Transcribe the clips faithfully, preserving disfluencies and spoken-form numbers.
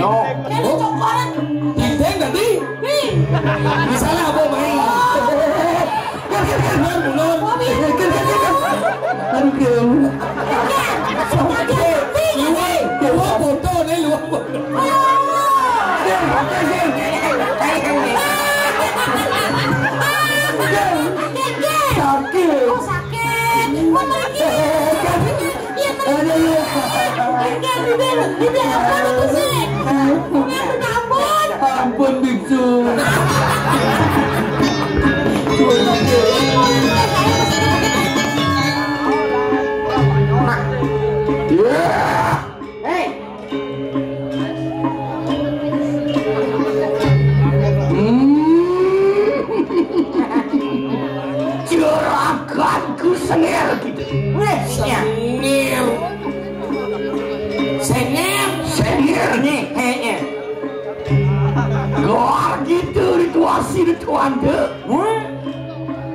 Oh, oh. Cokor. Tenteng tadi. Nih. Misalnya apa main? Kan, kan, kan, kan, mundur. Kan, kan, kan, kan. Aduh, kira. Luar, luar foto nih, luar foto. Sakit. Oh, sakit. Mau pergi. Iya, Aduh. Enggak, udah, udah, apa itu sih? Enggak, udah, ampun. Ampun, biksu. Iya. Hei. Hmm. Juraganku Senger gitu. Weh, iya. Senger. Senger. Senger nih, heeh. Gor gitu rituasi rituante. Hah?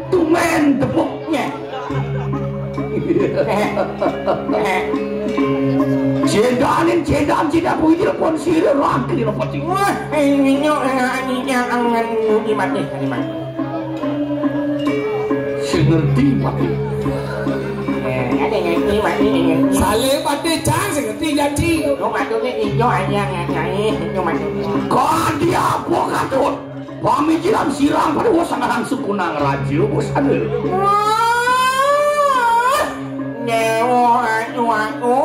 Tumen tepuknya. Cedanin, cedan, cedan, puji telepon sirih, rangkil telepon sirih. Wah, ini nyok, ini yang angan muji mati, ini mati. Sing ngerti, Pak. Eh, ada yang ngerti, Pak, ini ngerti. Saleh Pak, cang sing ngerti janji. Lu maksudnya ijo aja yang nyai, itu maksudnya. Kok dia apa katut? Pamikiran sirang pada wasangahan suku nang raja, bos ada. Wah, nyawa anu aku.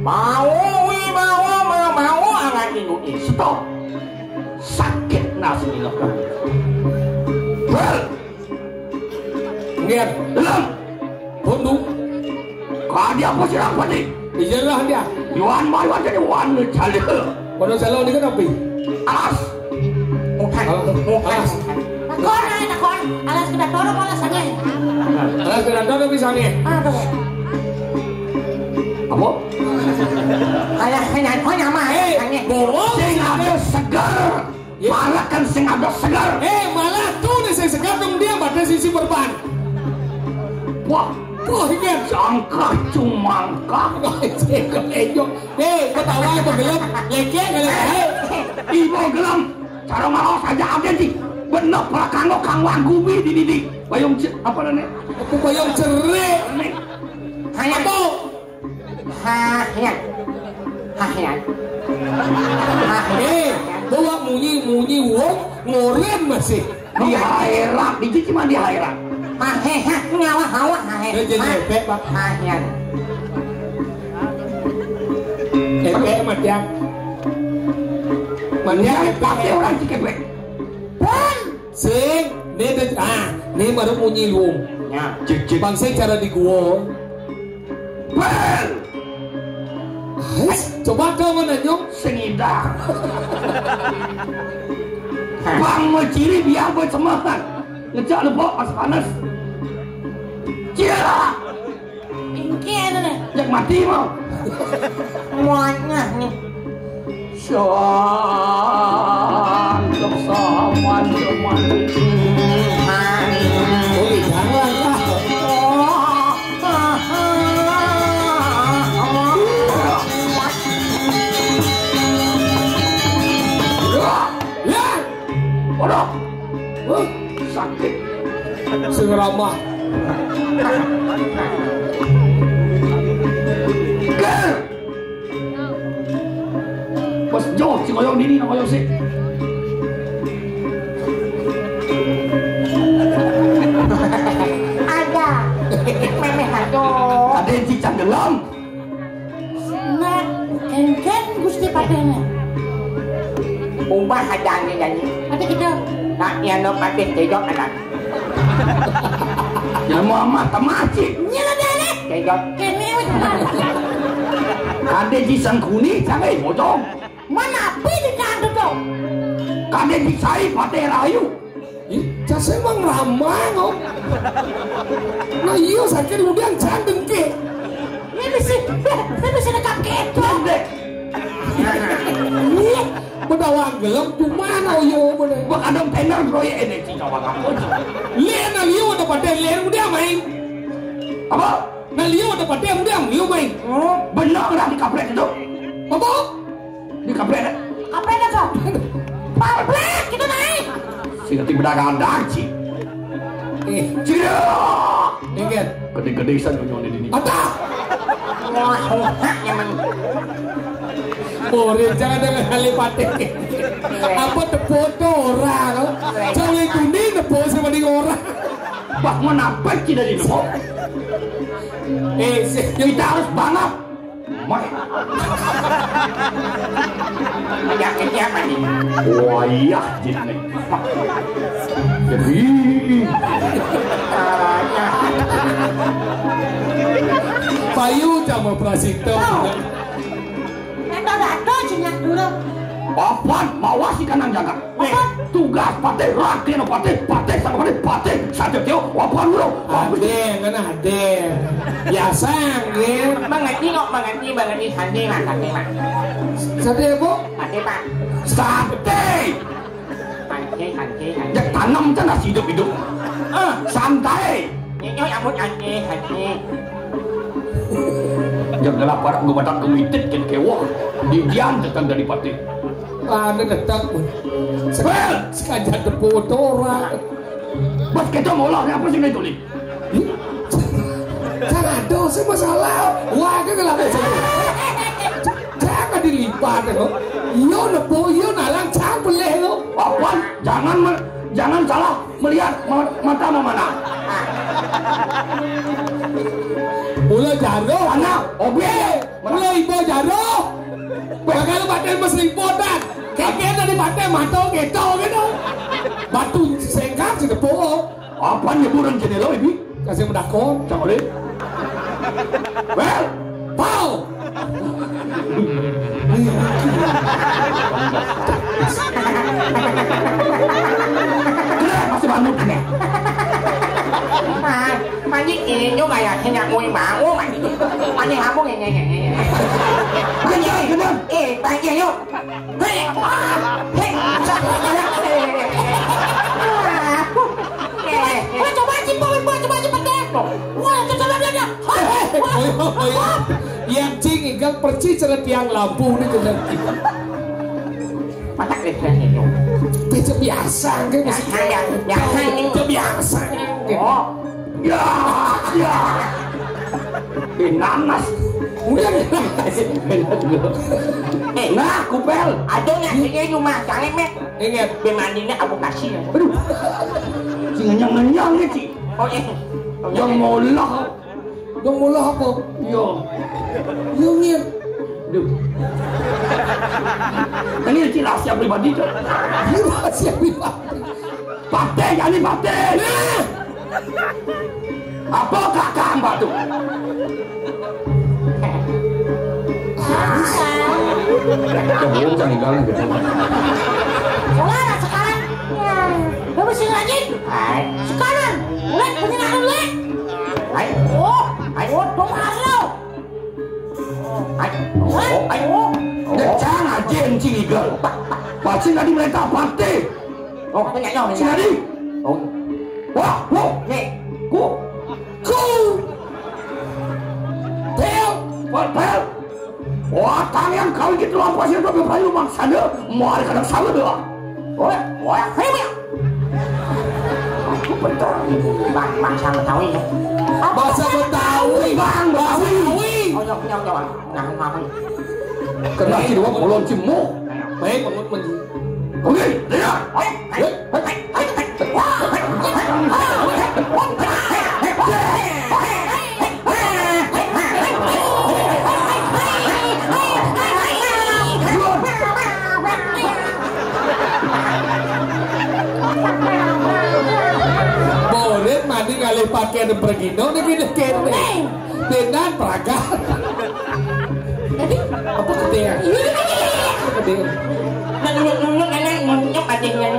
Mau, wi, mau, mau, mau, angan minggu ini. Stop. Sakit nasi nilai. Bel. Nggih. Dalam. Bundu. Kadi apa sirang pati? Iyalah dia. Yuan mai wajan Yuan cale. Kono selo niku napi? Alas. Mukan. Alas. Mukan. Alas. Takon, ae, takon. Alas kena dorong, alas sange. Alas kena dorong bisa nggih. Aduh. Apa? Alas kena dorong, ae. Eh, sange. Bohong. Sing ada seger. Ya. Malah kan sing ada seger. Eh, malah tuh nih sing seger dong dia pada sisi perban. Wah, wah, ini jangkah cumangkah. Eh, ketawa apa gelem? Lekek kali ya. Ibu gelem. Cara ngawas aja ada sih. Bener para kanggo kang wagumi di didi. Bayung ce-, apa namanya? Aku bayung cerik. Hanya tuh. Hahyan. Hahyan. Hahyan. Eh, bawa munyi-munyi wong ngoren masih. Di hairak, di cuma di hairak. Hahehah, nyawa hawa, hahe. Eh, jadi efek, Pak. Hahyan. Efek, Matiak. Matiak, efek. Pakai orang cikepek. Pun. Sing, ini ada, ah, ini baru munyi lu. Ya. Cek, cek. Bang, sing cara di gua. Bel! Ais, coba kau mau nanya? Sing idah. Bang mau ciri biar buat semangat. Ngejak lebok pas panas. Cila! Engke itu nih. Yang mati mau. Muanya nih. Syarat sama teman. Oh, jangan lah. Ya. Waduh. Huh, sakit. Sing ramah. Ger. Bos jauh si koyong dini nang koyong sih. Ada. Memeh aja. Ada yang cicak gelem. Nah, engken Gusti Patihna. Umpah aja nih jadi. Ada kita. Nah, yang no patih tejok anak. Ya Muhammad temaci. Nyela deh. Tejok. Kene wis. Ada di sangkuni, jangan bocong. Mana api di kantor tuh? Kade dicai Patih Rahayu. Ih, jas emang ramah kok. Nah iya, sakit udah candeng ke. Ini bisa, ini bisa dekat keto. Candeng. Iya, bedawang gelem cuma no yo bener. Gua kadang tenar proyek energi coba kamu. Lihat nah liu ada pada lihat udah main. Apa? Nah liu ada pada udah liu main. Oh, benar lah di kampret itu. Apa? Di kampret. Kampret apa? Pabrik kita naik. Sing ngerti bedagadang, Ci. Eh, Cira. Ingat. Gede-gede san nyonyo di sini. Ada. Wah, hak nyaman. Boleh, jangan dengan kali patik. Apa tepuk orang? Jangan itu ni tepuk sama di orang. Bah, mau nampek tidak di tepuk? Eh, si- Kita harus balap. Mah. Yang siapa nih? Wah, iya, jadi. Jadi. Payu sama Prasito. Atau dato cina dulu. Papan, mawas ikan nang jaga. Weh, tugas patih, rakyat patih, patih sama patih, patih. Saja tio, apa lu? Ada, kan ada. Biasa, nggih. Mengerti kok, mengerti, mengerti. Santai, Mas, santai, Mas. Santai, Bu? Santai, Pak. Santai. Santai, santai, santai. Ya, tanam kan nasi hidup-hidup. Ah, santai. Nyonya, ampun, santai, santai. Yang ngelapar gue batak gue mitit kan kewah. Di diam datang dari patih. Ada datang. Bel! Sekajak tepuk orang. Bos kita mau lah, apa sih itu nih? Cara dosa masalah. Wah, itu nggak laku. Jangan dilipat, loh. Iyo, nepo, iyo, nalang, jangan pelih, loh. Apa? Jangan me- jangan salah melihat ma- mata sama mana. Mula jaruh. Mana? Obe. Mula ibu jaruh. Bakal pakai mesin podan. Keke tadi pakai mata gitu, gitu. Batu sengkang si tepuk. Apa nyeburan jendela, Ibi? Kasih mendakon. Cak boleh. Well, pau. Masih bangun aneh. Manyi inyo gaya kenya mui mau manyi. Manyi hambung ini. Genang, genang. Eh, panggil yuk. Hei, ah, hei. Wah, coba cipok, wah, coba cipok deh. Wah, coba dia dia. Hei, hei, hei, hei. Yang cing igal persis cara tiang lampu ni kena. Mata kerja itu. Biasa biasa kan mesti. Biasa, biasa. Biasa biasa. Oh. Ya, ya. Eh, nanas. Udah. Eh, nah, kupel. Aduh, nasinya cuma jangan, Mek. Ingat. Bemandina aku kasih ya. Aduh. Si ngenyang-ngenyang ni, Ci. Oh, iya. Oh, iya. Yang maulah. Dong mula apa? Yo. Yo ngir. Duh. Ini si rahasia pribadi tuh. Ini rahasia pribadi. Patih, ya ini patih. Nah. Apa kakak mbak tuh? Kita belum cari galang gitu. Wah, sekarang. Ya, bagus sih lagi. Hai. Sekarang. Mulai punya anak mulai. Hai. Oh, hai. Oh, dong, halo. Hai. Oh, hai. Oh. Jangan aja encing igal. Pasti tadi mereka partai. Oh, apa nyanyi? Si tadi. Oh. Wah, wah. Nih. Ku. Ku. Pel. Pel, pel. Wah, tangan kau gitu lampu sih tuh berayu maksana. Mau ada kadang salah doang. Wah, wah, hei, wah. Aku bentar. Bang, bang, sama tahu ya. Bahasa Betawi, Bang, Betawi. Oh, nyok, nyok, nyok. Nah, ngapain? Kena si dua puluh cimuk. Baik, bangun, bangun. Oke, lihat. Hai, hai, hai, hai, hai. Boleh mandi ngalih pakaian pergi dong, dia gini kene. Dengan pragat. Jadi, apa gede ya? Apa gede? Nah, nunjuk-nunjuk, nenek, nunjuk adiknya.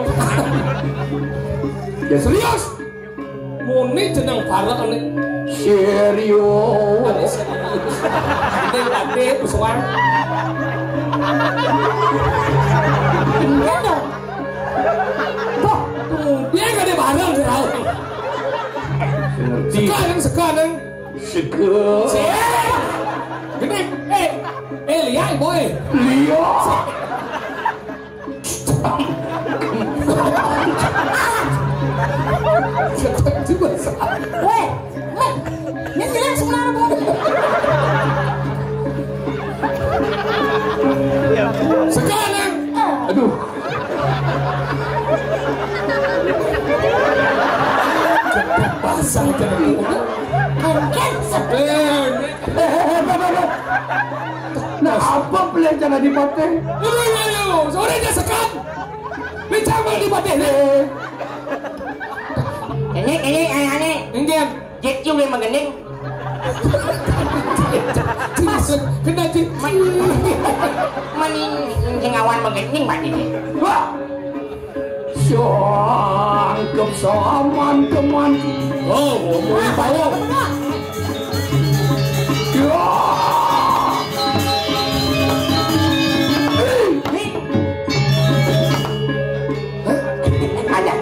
Ya, serius. Muni jeneng bareng nih. Serius. Ade, ade, pesuan. Enggak dong. Tuh, dia gak ada bareng, tahu. Ngerti. Sekarang, sekarang. Sege. Sik. Gede. Eh, eh, lihat, boy. Lihat. Nah, apa pelih Cang Adipatih? Lho, lho, lho, sore dia sekam. Ini Cang Adipatih, nih. Eh. Ini, ini, aneh-aneh. Enggak. Jet juga yang menggending. Mas, kena jet. Mani, sing awan menggending, Pak, ini. Wah. Sangkep saman teman. Oh, ngomong tahu. Ya. Ada.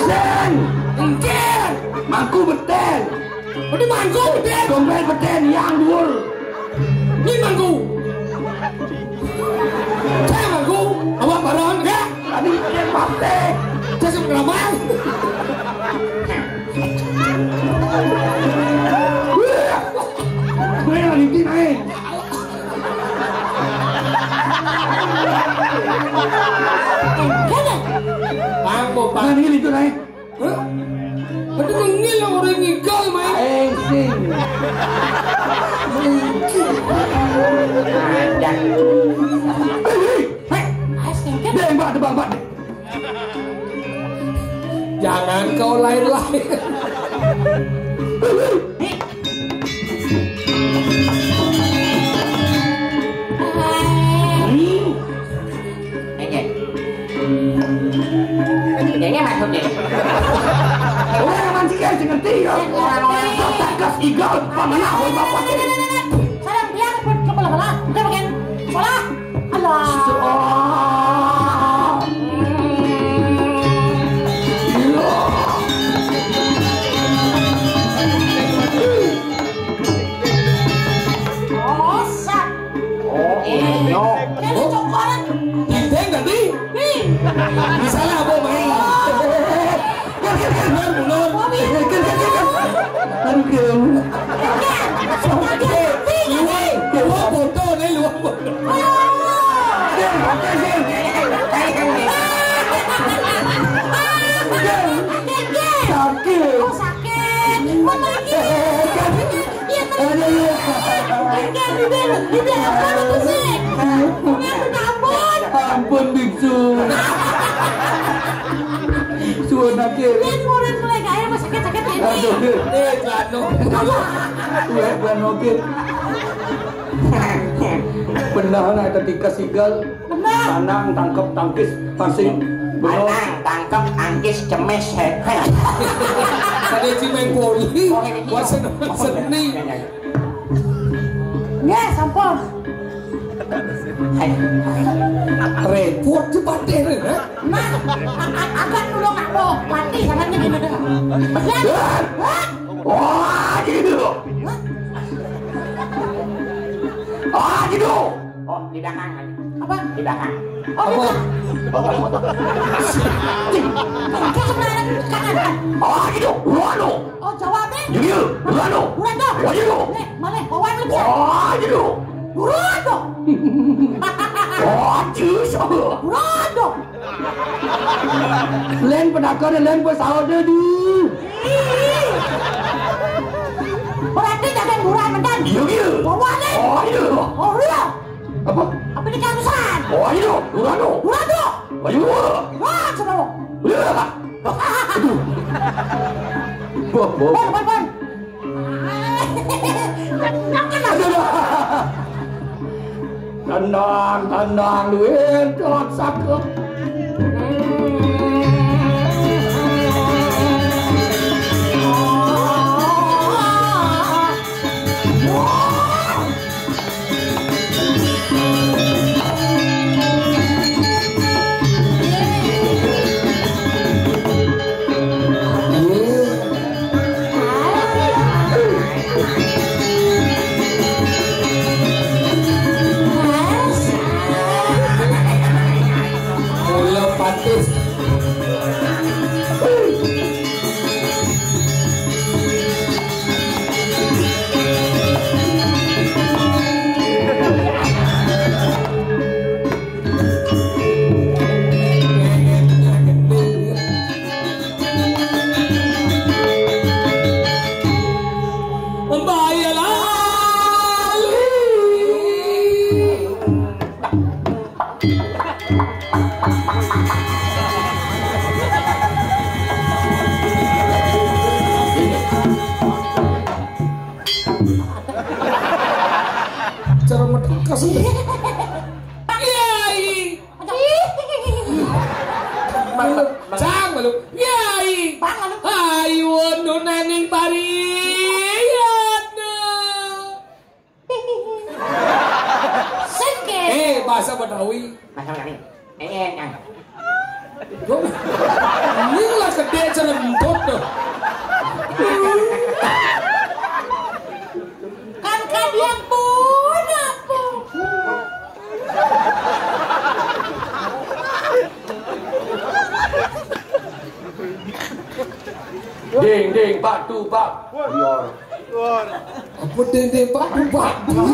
Sen. Engken. Mangku beten. Ini mangku beten. Dompet beten yang dul. Ini mangku. Saya mangku. Awak barang ya. Tadi dia mati. Saya sama ramai. Gue lagi naik. Bang, mau bang. Nah, ini itu naik. Hah? Aduh, nengil lah orang ngigal, main. Engsing. Ada. Hei, hei, hei. Deh, Mbak, deh, Mbak, Mbak. Jangan kau lain-lain. Hei, hei. Ini. Ini. Ini maksudnya. Orang yang mancing ya, ngerti ya. Orang-orang yang tegas, igal, pamanah, woi, bapak. Sareng biar pun kepala-kepala. Udah, bagian sekolah. Alah. Ah. Iya. Bosan. Oh, iya. Jadi cokoran. Genteng tadi? Nih. Misalnya apa, main? Ger, ger, ger, ger, mundur. Ger, ger, ger, ger. Aduh, ger. Ger, ger. Ger, ger. Luar, luar foto nih, luar foto. Aduh. Ger, ger, ger. Ger, ger. Sakit. Oh, sakit. Mana lagi? Iya, terus. Aduh, iya. Ger, ger, ger, ger. Apa itu sih? Ger, minta ampun. Ampun, biksu. Suwun akhir. Yen murid mulai gaya, mas, sakit-sakit ini. Aduh, ger. Eh, Jano. Apa? Tuwek ban oke. Bener, nah, ketika sigal. Bener. Panang, tangkep, tangkis, pancing. Bener. Panang, tangkep, tangkis, cemes, he. Ada cimeng poli. Oh, ini. Wah, seneng, seni. Nggih, sampun. Repot cepate, ha? Nah, a-, a-, agak dulu nggak mau mati, jangan gini deh. Ya. Hah? Wah, gitu. Hah? Ah, gitu. Oh, di belakang. Apa? Di belakang. Oh, di belakang. Apa? Cing. Cing, kanan, kanan. Ah, gitu. Waduh. Oh, jawabnya? Iya, iya. Bulan dong. Bulan dong. Oh, iya, iya. Nih, malah bawa lu bisa. Oh, iya, iya. Bulan dong. Oh, jus. Bulan dong. Len penakar, len pesawat dia di. Ih. Berarti jangan bulan mendan. Iya, iya. Bawa nih. Oh, iya. Oh, iya. Apa? Apa ini karusan? Oh, iya, Durano. Durano. Ayo. Wah, coba lo. Iya. Aduh. Wah, wah. Bon, bon, bon. Aduh, aduh. Tenang, tenang, duit, tenang, sakit. Cara metekas. Yai. Bang, bang, bang. Cang malu. Yai. Bang, malu. Ayo nunaning pari. Yai. Sengke. Eh, bahasa Betawi. Bahasa Betawi. Eh, eh, eh. Ini lah gede cerentut tuh. Kan kadian pun apa? Ding, ding, batu, batu. Apa ding, ding, batu, batu?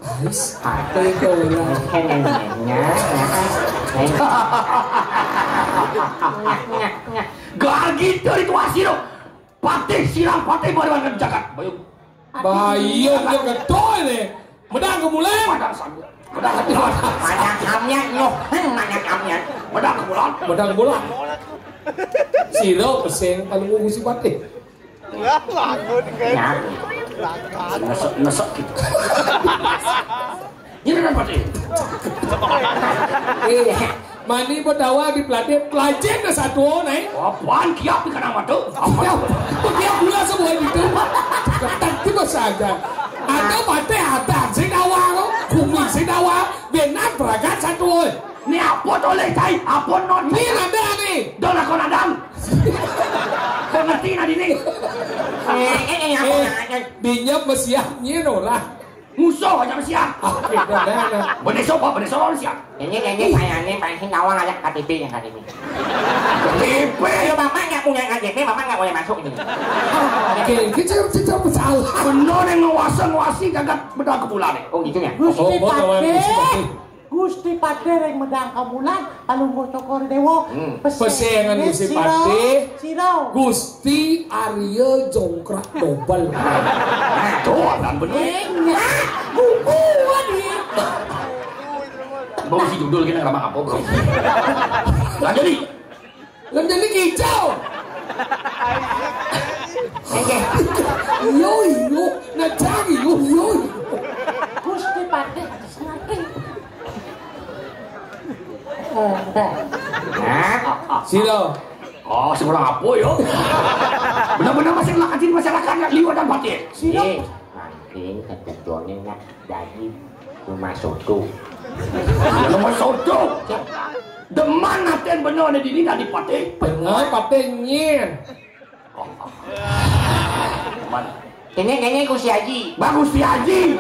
Ais, apa yang kau ulang? Gak gitu itu asiro. Patih silang patih baru jagat. Bayu. Bayu yang ketua ini. Medang ke mulai. Padang sagu. Padang hati padang. Padang hamnya nyoh. Hmm, padang hamnya. Medang ke bulan. Medang bulan. Siro pesing paling ngurusi patih. Ya, lagun, kan? Ya. Lagun. Nesek, nesek gitu. Ini kan patih. Iya. Mani Betawa di pelatih, pelajar ke satu, naik. Apaan kiap di kanang mata? Apa? Kiap gula semua gitu. Ketat tiba saja. Ada patih, ada si dawa, kumi si dawa, benar berangkat satu. Ni apa toleh tai? Apa non? Ni ada ni. Dah lah kau nadang. Kau ngerti nadi ni? Eh, eh, eh, apa? Eh, binyap mesiah nyen orang. Musuh aja mesiah. Oke, dah, dah, dah. Beneso apa? Beneso orang siap. Ini, ini, saya ini, saya ini nawang aja K T P yang K T P. K T P. Kalau bapak nggak punya K T P, bapak nggak boleh masuk ini. Oke, kita, kita bersalah. Benar yang nguasa, nguasi, jagat bedang ke bulan ni. Oh, gitu ya? Gusti Patih. Gusti Patih. Gusti Patih ring medang kamulan, Palungguh Cokor Dewa. Hmm. Pesengan Gusti Patih. Sira. Gusti Arya Jongkrak Dobel. Nah, tuh, kan bener. Eh, nya, buku ni. Bau si judul kena ramah apa, bro? Lah jadi. Lah jadi kicau. Yo, yo, nah cari, yo, yo. Gusti Patih, ngerti. Eh, dah. Hah? Sira. Oh, seorang apa, yo? Benar-benar masih lakon di masyarakat, nak liwat dan batin. Sira. Eh, mangkin ketentuannya nak jadi rumah soto. Rumah soto? Deman aten benar ni dini nak dipatih. Benar, patih nyen. Mana? Ini, ini Gusti Haji. Bagus Gusti Haji.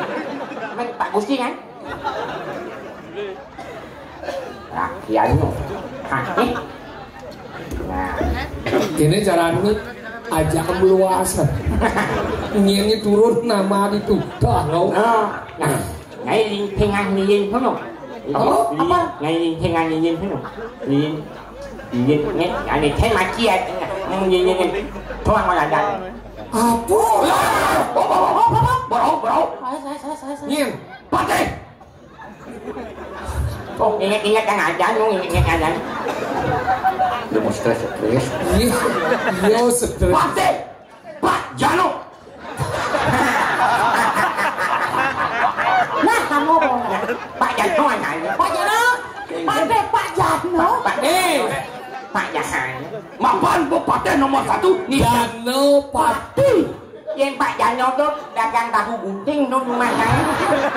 Men, Pak Gusti kan? Rakyatnya. Hah, eh? Nah. Ini cara anu aja kemeluasan. Ini turun nama itu. Dah, kau. Nah, nah. Ngai ling tengah nilin kono. Apa? Apa? Ngai ling tengah nilin kono. Nilin. Nilin. Ngai, ane tengah kia. Nilin, nilin. Tuang mana dah? Apa? Bro, bro. Saya, saya, saya, saya, saya. Nyin. Patih. Oh, ingat-ingat kan ada, nu ingat-ingat ada. Lu mau stres, stres. Iya, iya, stres. Patih. Pak Jano. Nah, kamu mau. Pak Jano, anaknya. Pak Jano. Patih Pak Jano. Pak, Pak, eh, Pak Jano. Mapan bupati nomor satu, nih. Jano Pati. Yang Pak Jano tuh dagang tahu gunting tuh rumah saya.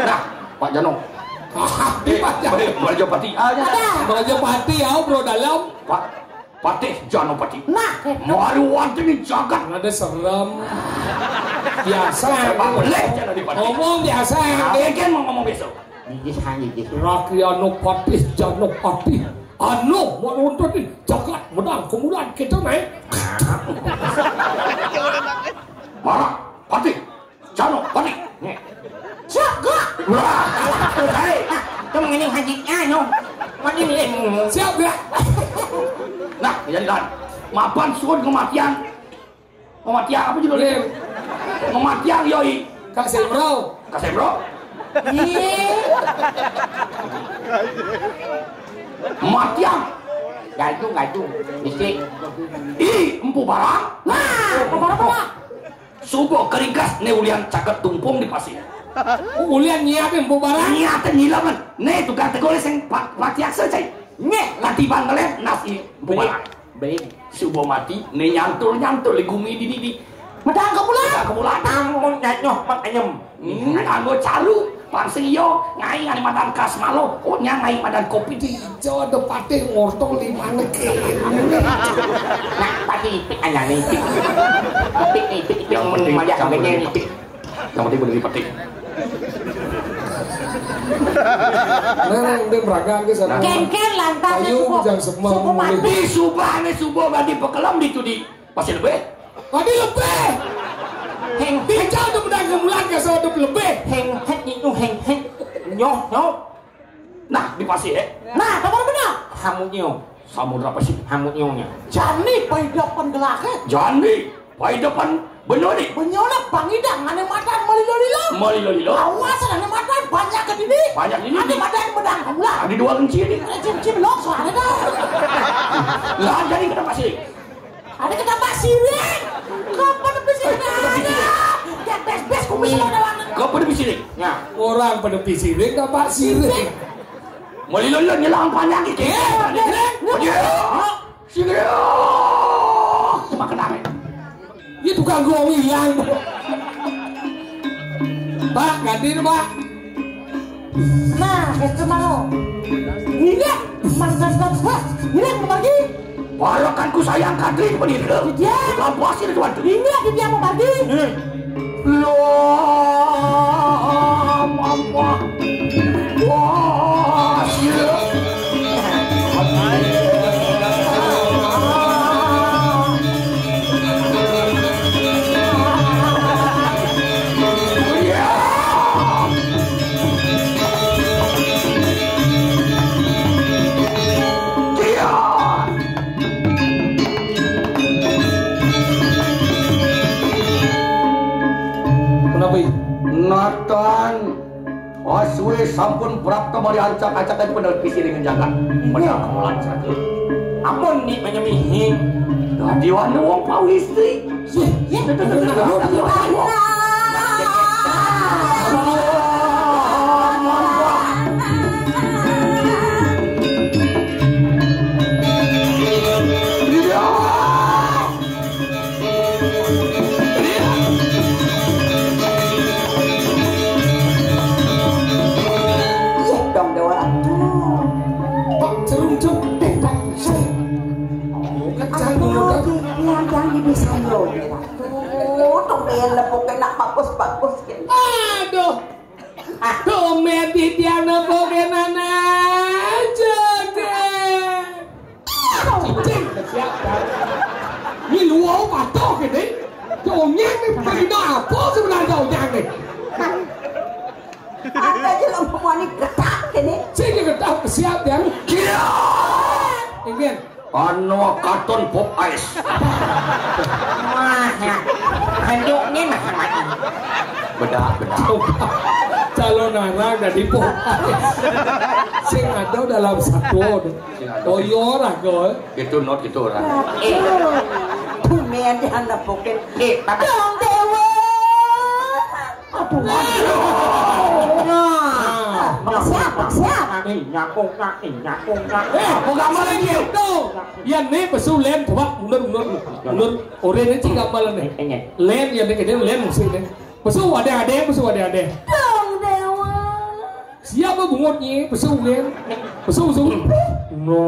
Nah, Pak Jano. Ah, di Pak Jano. Beli, beli Jopati. Ah, ya. Ada. Beli Jopati, ya, bro, dalam. Pak, Patih Janopati. Nah, gitu. Mari wonten ing jagat. Ada serem. Biasa. Serba boleh, jangan dipati. Ngomong biasa, nah, ya. Bikin mau ngomong biasa. Gigis, ha, gigis. Rakyano Patih Janopati. Anu, mau nonton nih, jagat menang kemulan kita naik. Marah, Patih. Jano, Patih. Nih. Siap, Kak. Wah, hei. Itu mengenai hajinya, no. Mati nih. Siap, ya. Nah, jadi kan. Mapan suun kematian. Kematian apa judulnya? Iya. Kematian, yoi. Kak Semro. Kak Semro. Iya. Matiang. Gantung, gantung. Listrik. Ih, empu barang. Nah, Suba keringkas né ulian caket tumpung di pasir. Ulian nyiapin bu barang. Nyiapin nyilemen. Né tukang tegolé sing pa-, patiaksa, cai. Nyeh, latiban ngelem nasi bu barang. Baik. Suba mati, né nyantul-nyantul di gumi di, di, di. Medang ka bulan. Medang ka bulan. Amun nyanyoh mak anyem. Hmm, nganggo caru, pang sing iya, ngai ngai madan kas malo, oh, nya ngai madan kopi di. Ijo ada patih ngortong limane kéné. Nah, patih ipik anyane ipik. Ipik, ipik, ipik. Yang penting, mayah yang penting. Ipik. Yang penting bener ipik. Nah, nah, udah meragang ke sana. Kéngkén lantas. Ayo, suku, jangan semua suku mati. Di subane suba badi pekelem di tudi. Pasti lebih. Padi lebih. Heng, heng. Bicara tu pedang kemulan ke sawat lebih. Heng, heng, itu heng, heng. Nyoh, nyoh. Nah, di pasti, eh. Nah, kabar benar. Hamu nyoh. Samudra pasti. Hamu nyohnya. Jani paidapan gelake. Jani paidapan benyoni. Benyoni pangidang ane madan malilo-lilo. Malilo-lilo. Awas ane madan banyak ke dini. Banyak dini. Ane madan bedang kamulan. Ada dua kencing ni. Ada cincin lok soalnya dah. Lah, jadi kenapa sih? Ada kena basiring. Kapan basiring ada? Ya bes-bes kumis ada warna. Kapan bisiring? Ya. Orang pada bisiring, kapan siring? Mulai lulun nyelang panjang iki. Ya, ya, ya. Sini. Cuma kenapa? Ini tukang gua hilang. Pak, ganti ini, Pak. Nah, itu mau. Iya, mantan wah, iya mau pergi. Barokanku sayang kadri penirga. Iya. Lampasi tuan. Iya, dia mau pergi. Loh, mampu. Wah, iya. Kenapa? Nathan Aswe sampun prapta mari ancak-ancak aja bener pisi dengan jagat. Bener kemulan saja. Ampun ni menyemihing. Dadi wanu wong pawistri. Yeh, yeh. Iya dong, Dewa Ratu. Pak Cerunjuk, Pak Cerunjuk. Oh, kencang. Aduh, dulu, yang, yang ini saya. Aduh, tumben lepuk enak bagus-bagus gitu. Aduh. Aduh, Medi Diana Bogenana juga. Cicing, siap, kan? Ini luar patuh gini. Onyang nih, pergi apa sebenarnya onyang nih? Ada aja lo mau nih getak gini. Sini getak, siap, ya? Iya. Ingin. Anu katon pop ice. Wah, ya. Handuknya nah. Beda, beda. Calon anak dari pop ice. Sing ada dalam satu. Sing ada. Oh, iya, ora, Gol. Itu not, itu orang. Eh. Tumben dia nepukin. Eh, tapi Dong Dewa. Aduh. Nah, siap, siap. Nah, nih, nyakung, nah, nih, nyakung, nah. Eh, mau gambar lagi. Tuh. Ya, nih, pesu lem, coba mundur, mundur, mundur. Oren ini gambar nih. Ini. Lem, ya, nih, gede, lem, sih, nih. Pesu, ada, ada, pesu, ada, ada. Dong Dewa. Siapa bungutnya? Pesu, kan? Pesu, pesu. No.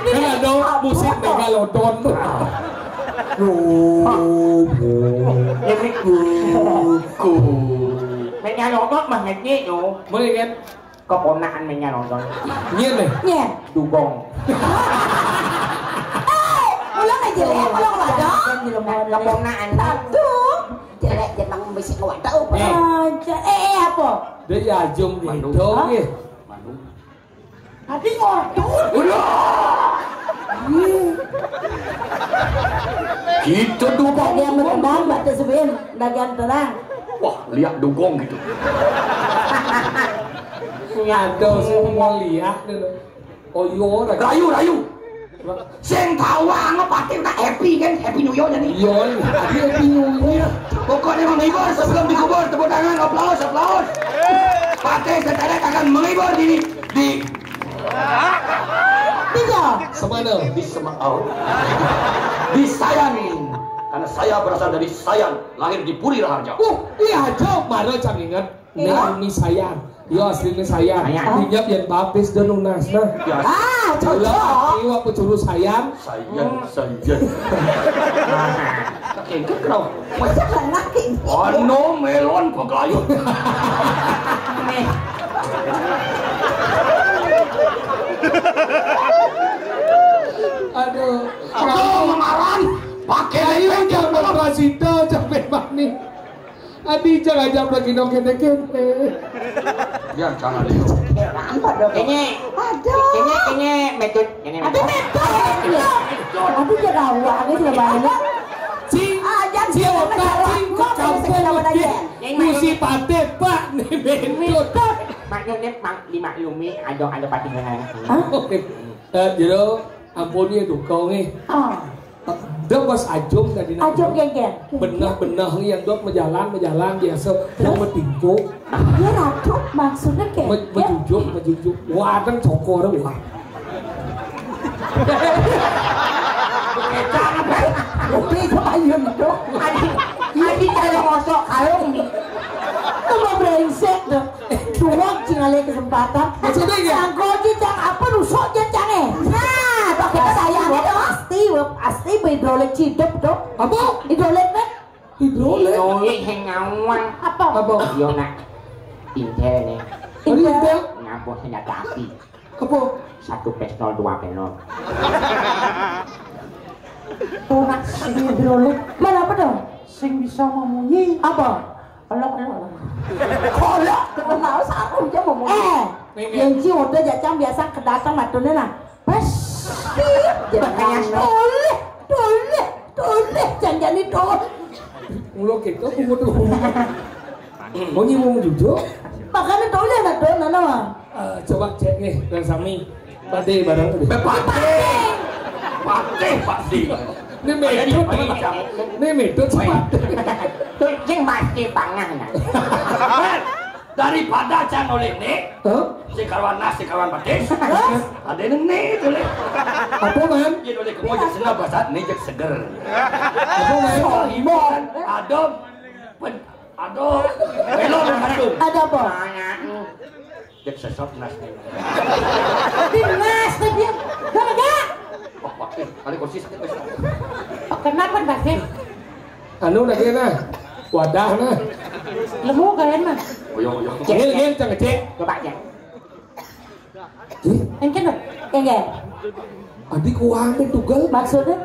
Kan ada musik megalodon. Ini ku. Megalodon mah ngecek, yo. Boleh, kan? Keponakan menyang nonton. Nyén nih? Nyén. Dugong. Eh, ulang aja ya, ulang wadah. Keponakan. Satu. Jelek, jelek, bisi wadah. Eh. Aja. Eh, eh, apa? Dia ya, jom nih. Mandung. Dong, ya. Mandung. Tadi ngortut. Udah. Kita dukung. Dia berkembang, batas sebelum, dagang terang. Wah, lihat dukung gitu. Ngaduh, sing mau lihat dulu. Oh, iya, ora. Rayu, rayu. Sing tau anu pati tak happy kan, Happy New Year nih. Iya, iya. Happy New Year. Pokoknya menghibur sebelum dikubur, tepuk tangan, aplaus, aplaus. Pati secara akan menghibur di di Tiga. Semana. Di Sema oh. Di Sayan. Karena saya berasal dari Sayan, lahir di Puri Raharja. Uh, iya aja, mara cang inget. Iya. Nah, ini Sayan. Yo, asline Sayan. Sayan. Punya yang baptis dan lunas nah. Ya. Ah, cocok. Iwa pecuru Sayan. Sayan, Sayan. Oke, itu kenapa? Masa nggak ngerti? Ono melon pegayung. Nih. Aduh. Aduh, memaran. Pakai ayo jangan kasih tahu sampai mami. Adi jangan ajak lagi dong kene-kene. Ya, jangan itu. Kenapa dong? Kene. Aduh. Kene, kene, metut. Kene, metut. Metut. Aduh, jangan awal, ini sudah banyak. Cing, ah, jangan cing, otak, cing, ke kampung, cing. Musi pate, Pak, nih, metut. Metut. Maklumnya, mak, dimaklumi, ada, ada pati dengan. Hah? Eh, jadi, ampun ya, duka, nih. Ah. Dah pas ajung tadi nak. Ajung, geng, geng. Benah-benah ni yang dok majalan, majalan biasa. Yang metingkuk. Ya, ratu, maksudnya kayak, me-, ya. Mejujuk, mejujuk. Wah, kan cokor, wah. Lebih ke ayam tu. Adi, adi kalau masuk kalung ni. Tambah brengsek tu. Duwag cing alih kesempatan. Maksudnya, ya? Sangko aja cang apa rusuk je cang eh. Nah, pakai sayang itu pasti, pasti hidrolik hidup tu. Apa? Hidrolik kan? Hidrolik? Hidrolik yang ngawang. Apa? Apa? Yo nak. Intel ni. Intel? Intel? Ngabuh senjata api. Apa? Satu pistol, dua pelor. Orang hidrolik. Mana apa tu? Sing bisa memunyi. Apa? Elok, elok, elok. Kolok, kena mau sarung je mau. Eh, Nengke. Yang ci udah jacang biasa kedatang matune nah. Pas. Jadi makanya toleh, toleh, toleh, janjani toleh. Mulo kita kudu. Mau nyimung juga. Makanya toleh nah, toleh nah, nah. Eh, coba cek nih, Bang Sami. Pade barang tadi. Pade. Pade, pade. Ini metode. Ini metode. Tuh, sing pasti bangah, nah. Daripada cang oleh ni, hah? Si kawan nas, si kawan batis. Hah? Ada ni ni tu ni. Apa, Man? Jadi oleh kamu jadi senang bahasa ni jadi seger. Apa, Man? Sohiban, adem, pen-, aduh, belum, aduh. Ada apa? Cek sesot nas ni. Di nas tu dia. Dah dah. Wah, pakai kali kursi sakit wes. Kenapa, Basis? Anu lagi nah. Wadah nah. Lemu kalian mah. Oyo, oyo. Cek, cek. Cek, cek. Coba cek. Ih, engke no. Engke. Adi kuamen tugal. Maksudnya?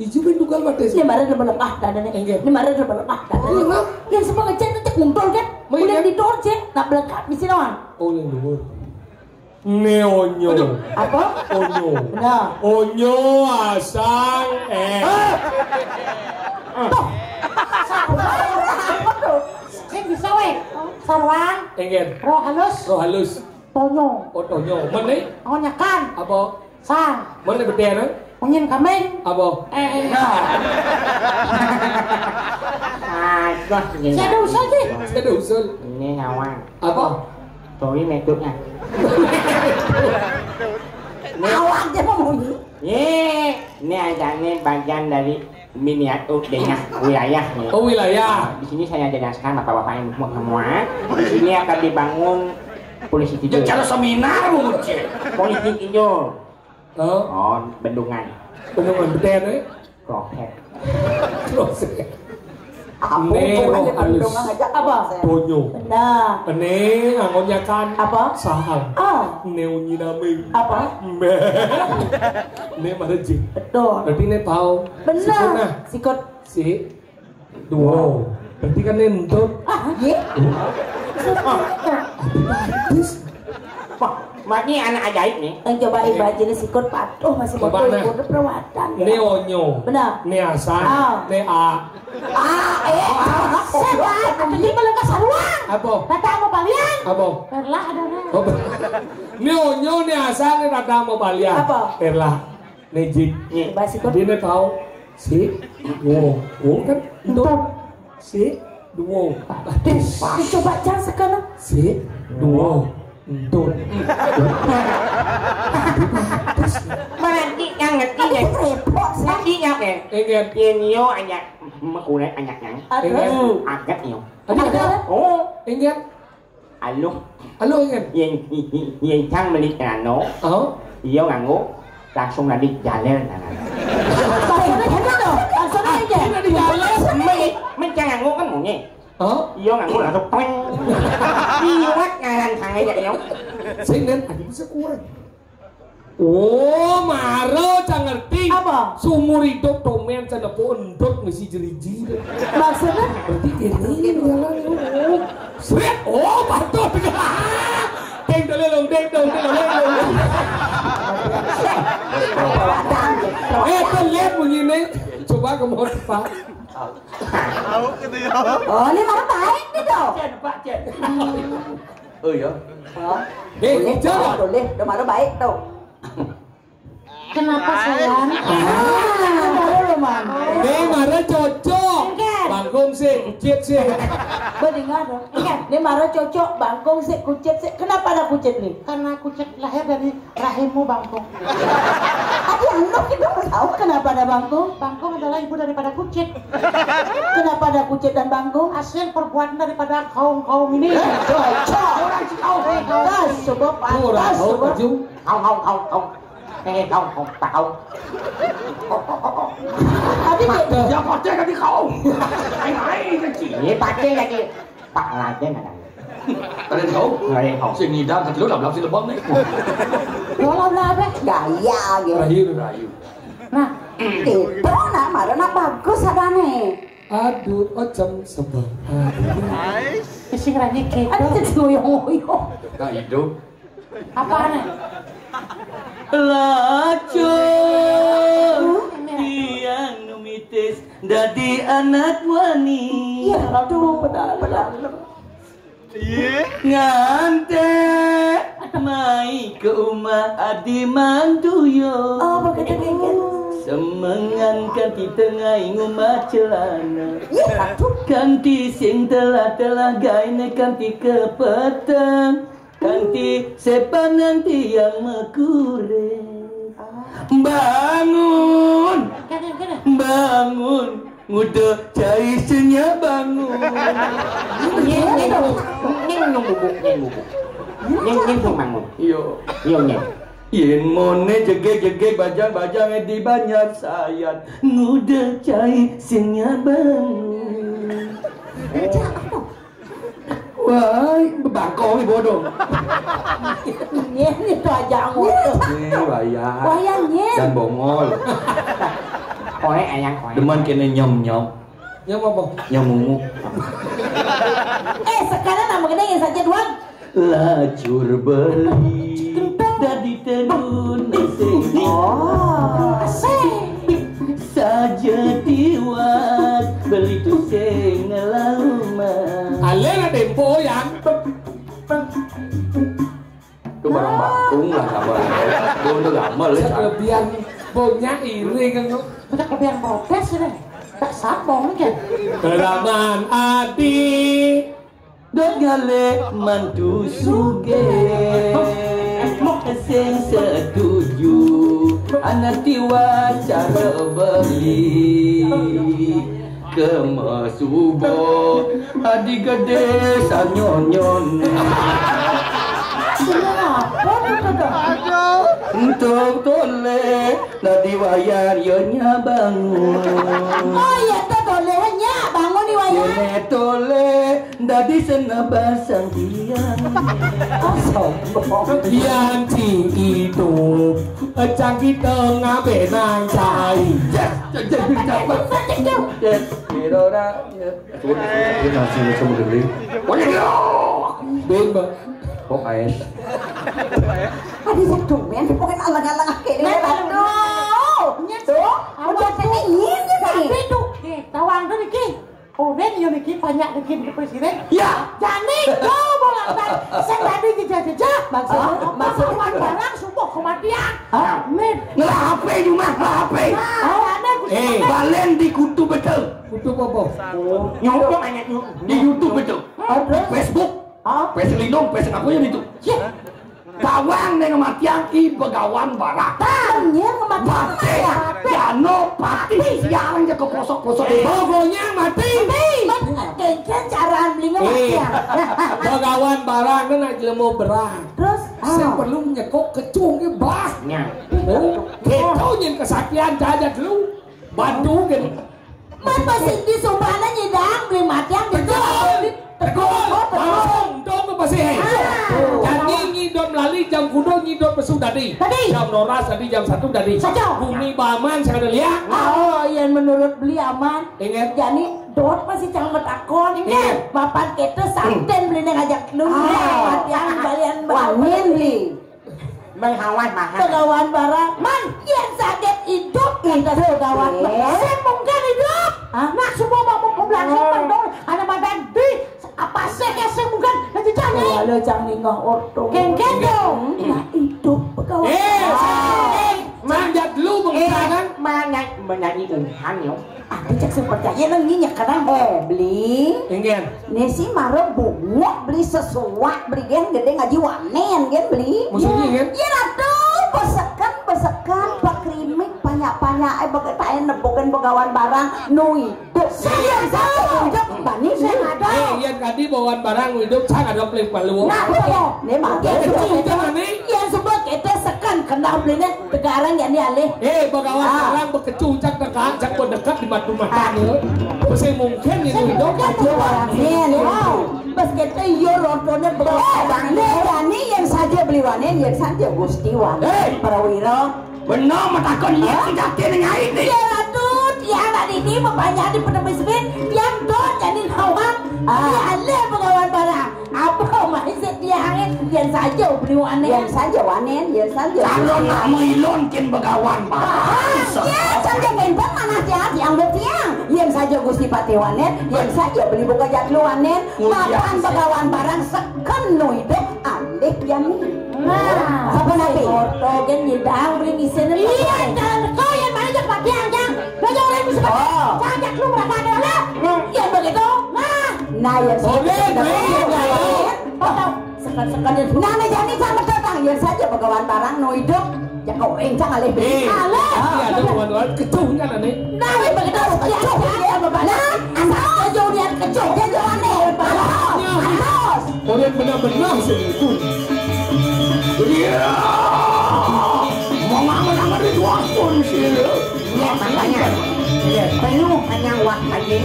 Iji men tugal mate. Ini mare udah melemah dadanya. Engke. Ini mare udah melemah dadanya. Iya, Bang. Yang semua ngecek itu cek muntol kan? Main, udah kan? Didor cek, nak belekat di sini, Wan. Oh, yang dulu. Neonyo. Aduh. Apa? Onyo. Nah. Onyo asang eh. Hah? Tuh. Sabar. Apa tuh? Sing bisa, weh. Sarwang. Engke. Roh halus. Roh halus. Tonyo. Oh, Tonyo. Mana? Onyakan. Apa? Sang. Mana betul, eh? Mungkin kambing. Apa? Eh, eh. Nah. Aduh, ini. Saya ada usul, sih. Saya ada usul. Ini nyawang. Apa? Towi metutnya. Awak dia mau bunyi. Ye, ini aja nih bagian dari miniatur dengah wilayah nih. Oh, wilayah. Di sini saya jelaskan bapak-bapak yang semua. Di sini akan dibangun polisi tidur. Cara seminar, Bu Cik. Polisi tidur. Oh. Oh, bendungan. Bendungan betul, eh? Kroket. Kroket. Apa hubungannya bendungan aja? Apa? Tonyo. Nah. Ini angonnya kan. Apa? Sahang. Ah. Neonyi name. Apa? Meh. Ini mana Jing? Betul. Berarti ini tahu. Benar. Sikut nah. Sikut. Si. Dua. Berarti kan ini entut. Ah, iya. Hepatitis. Wah. Mat ni anak ajaib ni. Yang coba ibarat jenis ikut patuh masih Coba betul nah. Ikut perawatan. Ni onyo. Benar. Ni asa. Ah. Ni a. Ah, eh. Sebab. Atau dia malah kasar ruang. Apa? Kata apa palian? Apa? Perlah ada orang. Apa? Ni onyo ni asa ni kata apa palian? Apa? Perlah. Ni jik. Ni. Bahasa ikut. Dia ni tahu. Si. Wo. Wo kan? Entut. Sik, duo. Deh, coba cang sekali. Sik, duo. Entut. Meranti yang ngerti deh. Repot, ngerti nggak, Ben? Ingat. Ini yo anak, mekulit anaknya. Aduh. Agak yo. Aduh. Oh. Ingat. Aluh. Aluh, ingat. Yang, yang cang beli celana. Oh. Iyo nganggo langsung nanti jaler tangan. Langsung aja dong. Langsung aja. Ini di jaler. Men, men cang nganggo kan monyet. Oh. Iyo nganggo langsung peng. Iwat ngaran sangai ya iyo. Sing dan ada bisa kurang. Oh, maro cang ngerti. Apa? Seumur hidup domen cang nepo endut mesti jeriji. Maksudnya? Berarti ini jalan lu. Sret. Oh, patut. Deng dulu dong, deng dong, deng dong. Eh, tuh lihat bunyi nih. Coba ke mau Pak. Tahu gitu ya. Oh, ini mah baik nih dong. Cek, Pak, cek. Oh iya. Hah? Eh, boleh, jawab. Boleh, udah malu baik tuh. Kenapa sayang? Ah, baru lo, Man. Eh, marah cocok. Enggak. Bangkung sih, kucit sih. Bedengar dong. Enggak. Ini marah cocok, bangkung sih, kucit sih. Kenapa ada kucit nih? Karena kucit lahir dari rahimmu, bangkung. Tadi anu kita tahu kenapa ada bangkung? Bangkung adalah ibu daripada kucit. Kenapa ada kucit dan bangkung? Hasil perbuatan daripada kaum-kaum ini. Cocok. Orang si kaum. Eh, kaum. Pas, coba pantas, coba. Kau, kau, kau, kau. Eh, kau, kau, tak kau. Tapi dia pacah tadi kau. Main-main kecil. Ini pacah lagi. Pak Raden ada. Ada kau? Ada kau. Sing ngidang ke dulu lah, belakang si lebam nih. Kalau lah, Beh. Gaya, gitu. Rayu, rayu. Nah, itu nak marah, nak bagus ada nih. Aduh, ocem sebel. Aduh. Sing rani kita. Aduh, jadi ngoyo-ngoyo. Nah, itu. Apa nih? Lacur tiang numitis dadi anak wani. Iya, aduh, benar, benar. Ngantek mai ke rumah adi mantuyo. Oh, begitu, begitu. Semengan kanti tengai ngumah celana. Iya, aduh. Kanti sing telah-telah gaine kanti kepeteng. Kanti sepanang tiang mekure. Bangun, bangun, nguda cai senya bangun. Nyeng, nyeng, nyeng, nyeng bubuk, nyeng bubuk. Nyeng, nyeng pun bangun. Iyo. Iyo, nyeng. Yen mone jegeg-jegeg bajang-bajang di Banjar Sayat, nguda cai senya bangun. Wah, bebangkong nih bodoh. Ini itu aja anggota. Ini wayah. Wayah, nyen. Dan bongol. Korek ayang korek. Demen kene nyom-nyom. Nyom apa? Nyom mumuk. Eh, sekarang nama gede ya saja doang. Lacur beli dadi tenun sing. Oh, asik. Saja tiwas beli tusing ngelauman. Ale na tempo yang. Itu barang bakung lah sama. Bondo gamal ya. Kelebihan bonya iri kan tuh. Udah kelebihan protes ini. Tak sabong kan. Kelaman adi. Dot gale mantu suge. Sing setuju anak tiwas cara beli. Kema subo adi gede sanyonyon. Kenapa tuh, tuh? Untuk tole nadi wayan yo nya bangun. Oh iya, tuh tole nya bangun di wayan. Yo ne tole. Dadi sena basang tiang. Oh, sombong. Tiang ci itu, cang kita ngabe nang cai. Yes, yes, yes, yes, yes. Yes, kira ora. Ini nasi sama gede. Bimba. Kok ais? Adi sing tumben, pokoknya alang-alang kene. Nah, aduh. Nya tuh, udah tuh, ini nih. Tapi tuh, nih, tawang tuh niki. Udah, iya niki, banyak niki di presiden. Ya. Jani, yo, bola tadi. Sing tadi jejak-jejak. Maksudnya, maksudnya barang sumpah kematian. Amin. Ngelah H P di rumah, ngelah H P. Nah, ada. Eh, balen di kutu betul. Kutu apa? Nyumpuk aja, nyumpuk. Di YouTube betul. Facebook. Hah? Pesen lindung, pesen apa ya itu? Bawang ning matiang i Begawan Barang. Tah, yen mati mati. Jano pati siang je ke posok-posok. Pokoknya mati. Mati. Kengken caraan belinya mati. Begawan Barang kan nak jelema berang. Terus, sing perlu nyekok kecung ke bah. Nya. Oh, kita yen kesaktian jaja dulu. Bantu gitu. Man masih di sumpahna nyidang beli matiang di. Betul. Betul. Oh, betul. Langsung dong ke masih. Ah. Jadi ngidot melali jam kudo ngidot pesu tadi. Tadi. Jam noras tadi jam satu tadi. Saja. Bumi baman saya ada lihat. Oh, yang menurut beli aman. Ingat. Jadi dot masih cang betakon. Ingat. Mapan kita santen beli ngajak lu. Ah. Matiang balian. Wanin beli. Menghawan mahal. Begawan Barang. Man, yang sakit hidup kita Begawan Barang. Saya mungkin hidup. Hah? Nak semua mau pulang sopan dong. Ada madan di apa sih yang saya mungkin nanti cari. Halo, jangan ningah orto. Kengken dong. Nah, hidup Begawan. Eh, manjat lu bengkaran. Mana menyanyi Tuhan yo. Ada cek sing percaya nang nyinyek kadang. Eh, beli. Inggih. Nesi mara bunguk beli sesuak beli gen gede ngaji wanen gen beli. Maksudnya gen? Ya ratu beseken beseken pakrimik panyak-panyak eh bege taen neboken Begawan Barang nui. Tuh, saya saya udah bani saya ada. Eh, iya tadi Begawan Barang hidup saya ada pelik palu. Nah, betul. Ini mah. Iya, sebab kita sekan kenal belinya. Tegarang ya ni alih. Eh, Begawan Barang bekecu cak teka, cak berdekat di madu mata ni. Mesti mungkin ni tu hidup. Aja barang ni. Pas kita iyo rontone Begawan Barang. Ni jani yang saja beli wanen, yang saja Gusti wanen. Hei. Para wira. Benar matakon ni sejati dengan ini. Ya Ratu, tiang nak ini membanyak di penemu sebin, tiang dot jani nawang. Ah. Ya alih Begawan Barang. Apa mai setiange yen saja beli wanen. Yen saja wanen, yen saja. Calon nak mailon kin Begawan Barang. Ya saja ngenten manah tiang tiang betiang. Yen saja Gusti Patih wanen, yen saja beli buka jatlu wanen. Mapan Begawan Barang seken nu hidup alih ya ni. Nah, apa nanti? Orto gen nyidang beli ngisene. Iya, jangan kau yang mana jak Patiang jang. Raja orang itu sebab. Oh. Jangan jak lu berapa ada lah. Yang begitu. Nah. Nah, ya. Oke, baik. Sekan-sekan ya. Nah, nah, jadi sama datang. Ya saja Begawan Barang nu hidup. Ya kau rencang alih beli. Eh, alih. Iya, ada kawan-kawan kecuh kan aneh. Nah, ini begitu. Kecuh ya, Bapak. Nah, asal aja udah kecuh. Dia jauh aneh. Terus. Orang benar-benar sih itu. Iya. Mau ngangen-ngangen di luar pun sih. Makanya, iya, penuh hanya wah aja.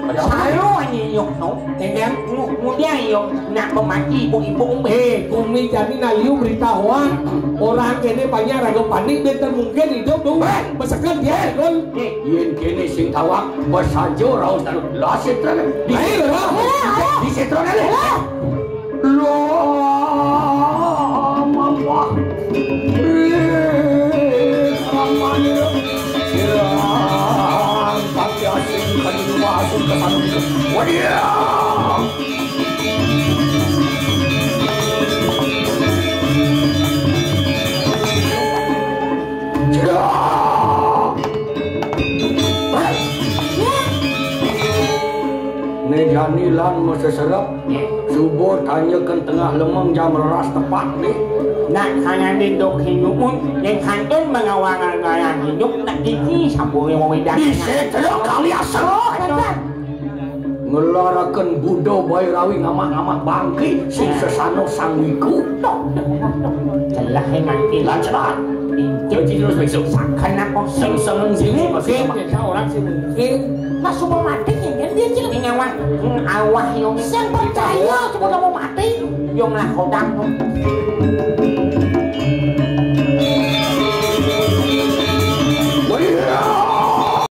Selalu aja yuk no. Kemudian yuk nak pemati ibu-ibu. Eh, kumi jadi nak liu beritahuan. Orang kene banyak ragu panik dan mungkin hidup dong. Besekan dia kan. Yen kene sing tawak, besajo raos taruh. Lah setra. Ayo lah. Di setra kali. Loh, mamah. Ih, mamanya. Silang, tapi asing, kan rumah asing ke sana gitu. Waduh. Silang. Né jani lan maseserep, subur tanyaken tengah lemeng jam leras tepat né. Nak kanane dok hinuun, yen kantun mengawangan ngaran hidup, nak gigi sampune wewedan. Bisa terus kali asal. Oh, tekan. Ngelaraken Buddha bae rawi ngamak-ngamak bangke sing sesano sang wiku. Celah mati. Lanceran. Janji terus besok. Sakan apa? Sing seneng sing sing. Mungkin kita orang sing mungkin. Nah, supaya mati ya, kan dia cil. Ini awah. Hmm, awah yo. Sing percaya cuma kamu mati. Yo lah kodang.